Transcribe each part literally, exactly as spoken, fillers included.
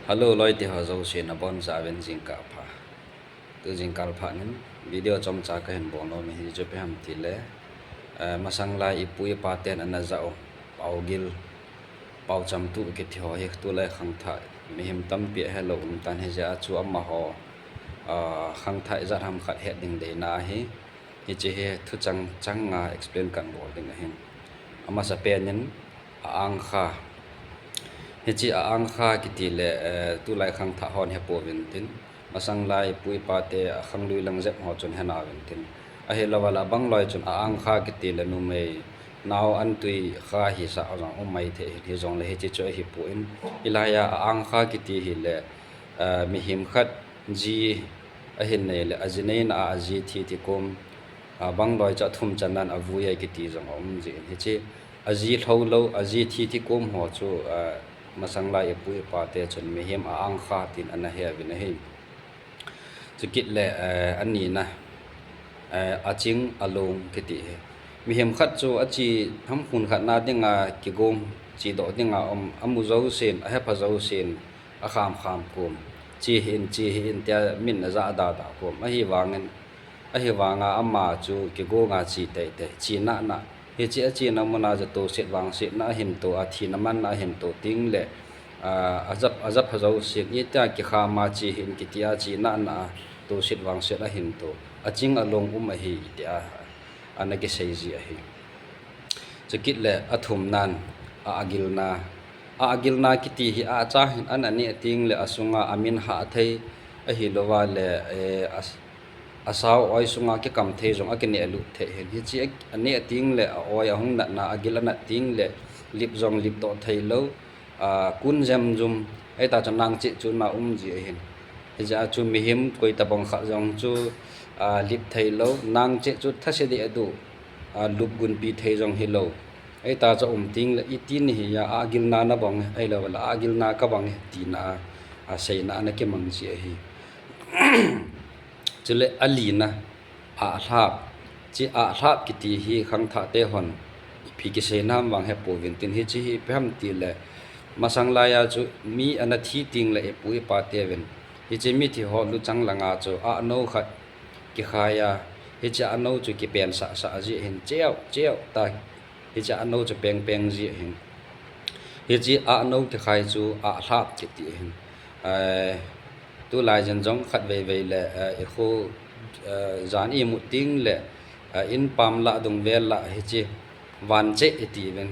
Hello, loi te ho jouse nabonchauvin jingkah pha. Tu jingkah pha nin video chomcha kahin bol nom hi chu ipi ham tile, eh, masang lai ipu ipa ten ana ja u, paogil, paocham tu kiti ho hi tulai khangthah mihem tampi ahelou um tan, hijeh a chu amaho, ah, khangthah ijat ham khat het ding deina ahi. Hiche hi thuchang chang a explain kan bol ding ahin. Amasapen in a-angkha. Hiche a-angkha kiti le, eh, tulai khangthah hon hepouvin tin, masang lai ipu ipa te akhang lui lang jep ho chun henauvin tin. Ahilouva la bang loi chun a-angkha kiti le numei nao an tui kha hisa jong um maithei hin, hijongle hiche chu ahipon, hilai a a-angkha kiti hi le, eh, mihem khat ji ahin nei le, aji neina a aji thi thi kom, ah, bang loi chu athum channan avui a kiti jong aum jin. Hiche aji lhou lou, aji thi thi kom ho chu, ah, masang lai ipu ipa te chun mihem a-angkha tin ana heuvin ahi. Chukit le, eh, anina, eh, aching along kiti hi. Mihem khat chu achi hamkhun khat na dinga kigong, chedoh dinga um, amu jousen, ahepha jousen, akham kham kom. Chi hih in, chi hih in, tia min aja da da kom. Ahivangin, ahivanga ama chu kigonga chi teitei, chi nana. Hiche achena muna ja toset vangsetna ahin to, athina manna ahin to teng le, ah, aja, aja pha jousen, itia kikhama chi hih in kitia chi nana, toset vangset ahin to. Aching along um ahi, tia ana kisei ji ahi. Chukit le athumnan, a-agilna. A-agilna kiti hi acha hin an aneh teng le asunga amin hah thei ahilouva le, eh, as-, asao oi sunga kikam thei jong akineh lut thei hin. Hiche a, aneh teng le a-oi ahung natna agil anat teng le lip jong lip doh thei lou. Ah, kun jem jum, ahita chu nang cheh chun na um ji ahin. Hijeh a chu mihem koi tabang khat jong chu, ah, lip thei lou, nang cheh chu thase deh a du, ah, lup gunpi thei jong hilou. Ahita chu um teng le iti nahi a, a-agilna nabang e, ahilouva la a-agilna kabang e, tina a, aseina ana kimang ji ahi. Chule alina, ahlap. Hiche ahlap kiti hi khangthah te hon ipi kisei nam vang hepouvin tin, hiche hi ipi ham tile, masang lai a chu mi ana thi teng le ipu ipa teuvin, hiche mithi ho luchang langa chu ahnou khat kikhai a, hiche ahnou chu kipen sah sah ji hin, cheu cheu ta. Hiche ahnou chu peng peng ji ahin. Hiche ahnou kikhai chu ahlap kiti ahin. Eh, tulai jen jong khatvei vei le, eh, ikho, eh, jan imut teng le, eh, in pam lah dung vel lah hiche vancheh iti uvin.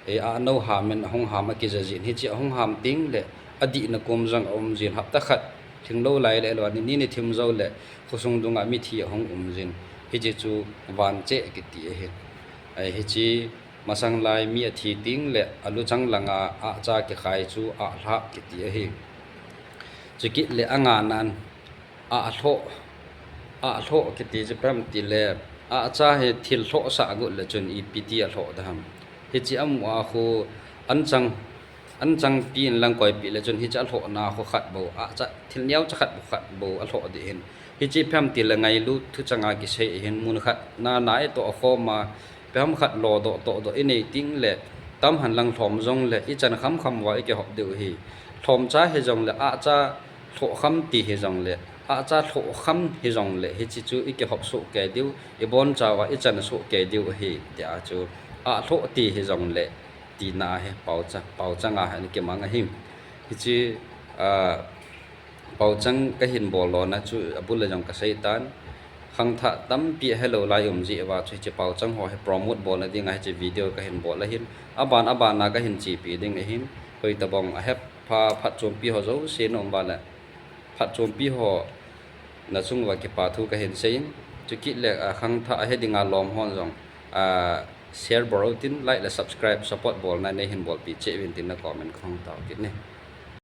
Eh, ahnou ham in ahung ham akija jin. Hiche ahung ham teng le adihna kom jong aum jin. Hapta khat lhinglou lai le lou a ni, ni, ni thim jou le khosung dunga mithi ahung um jin. Hiche chu vancheh kiti ahin. Eh, hiche masang lai mi athi teng le aluchang langa ahcha kikhai chu ahlap kiti ahi. Chukit le anganan, ahlhoh, ahlhoh kiti chu ipi ham tile, ahcha hi thil lhoh sah got le chun ipi ti alhoh ding ham. Hiche amu a khu anchang, anchang pi in lang koipi le chun hiche alhohna khu khat bou, ahcha thil neocha khat bou, khat bou alhoh ding ahin. Hiche ipi ham tile ngailut thuchang a kisei ahin, mun khat na na itoh khom a, ipi ham khat lodoh tohdoh inei teng le, tamhan lang lhom jong le ichan kham kham uva ikihop diu ahi. Lhomcha hijongle, ahcha lhoh kham ti hijongle, ahcha lhoh kham hijongle, hiche chu ikihop soh kei diu, iboncha uva ichan soh kei diu ahi, tia chu ahlhoh ti hijongle, tina ahi, paocha, paochang a ana kimang ahi. Hiche, ah, paochang kahin bol lona chu abul a jong kasei tan. Khangthah tampi ahelou lai um jeh uva chu hiche paochang ho hi promote bolna dinga hiche video kahin bol ahin. Aban aban a kahin chepi ding ahin. Koi tabang ahepha phatchompi ho jouse na um uva le, phatchompi ho nachung uva kipa thu kahin seiyin. Chukit le, ah, khangthah ahe dinga lom hon jong, ah, share bol utin, like le subscribe, support bolna neihin bolpi cheh uvin tin na comment kahung tao kit e.